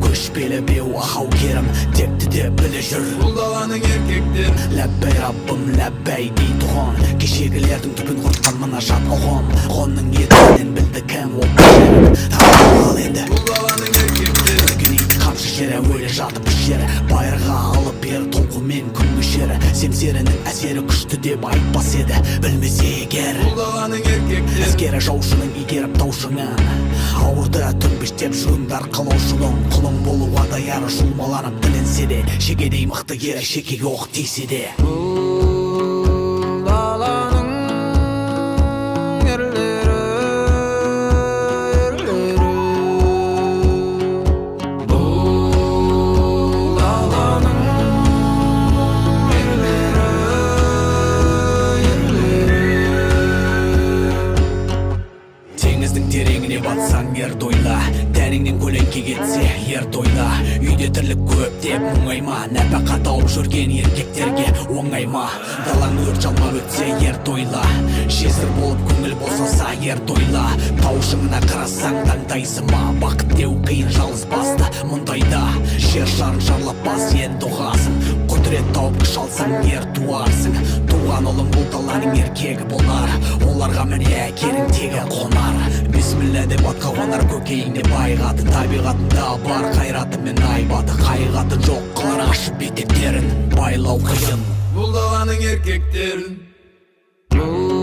Көшпелі беу, ахау, керім, текті де біле жүр. Бұл даланың еркектерін. Ләббәй, Раббым, ләббәй дейтұғын кешегілердің түбін құртқан мына жат ұғым. Ғұнның етінен білді кім ол жерін. Ал енді Бұл даланың еркектері. Үрген ит қамшы жер, әуелі жатып ішер. Байырға алып ер толқынмен күн кешер. Семсерінің әсері күшті деп айтпас еді білмесе егер. Бұл даланың еркектері. Әскері жаушының итеріп таушыңын, ауырды төмпештеп жүгіңді арқалаушының, құлың болуға даяр жұлмаланып тіленсе де, шегедей мықты ер шекеге оқ тисе де. Бұл даланың ерлері, ерлері. Бұл даланың ерлері, ерлері. Теңіздің тереңіне батсаң, ерді ойла. Тәніңнен көлеңке кетсе, ерді ойла. Үйде тірлік көп деп мұңайма. Нәпақа тауып жүрген еркектерге оңай ма? Далаң өрт жалмап өтсе, ерді ойла. Жесір болып көңіл босаса, ерді ойла. Тау шыңына қарасаң, таңдайсың ма? Бақыт деу қиын жалғыз басты мұндайда. Жер шарын шарлап бас енді ұғасың. Құдірет тауып күш алсаң, ер туарсың. Туған ұлың бұл даланың еркегі болар. Оларға міне әкенің тегі қонар. Бисмилля деп атқа қонар, көкейіңде байғаты. Табиғатында бар қайраты мен айбаты. Қайғаты жоқ қылар ашып етектерін. Байлау қиын Бұл даланың еркектерін. Бұл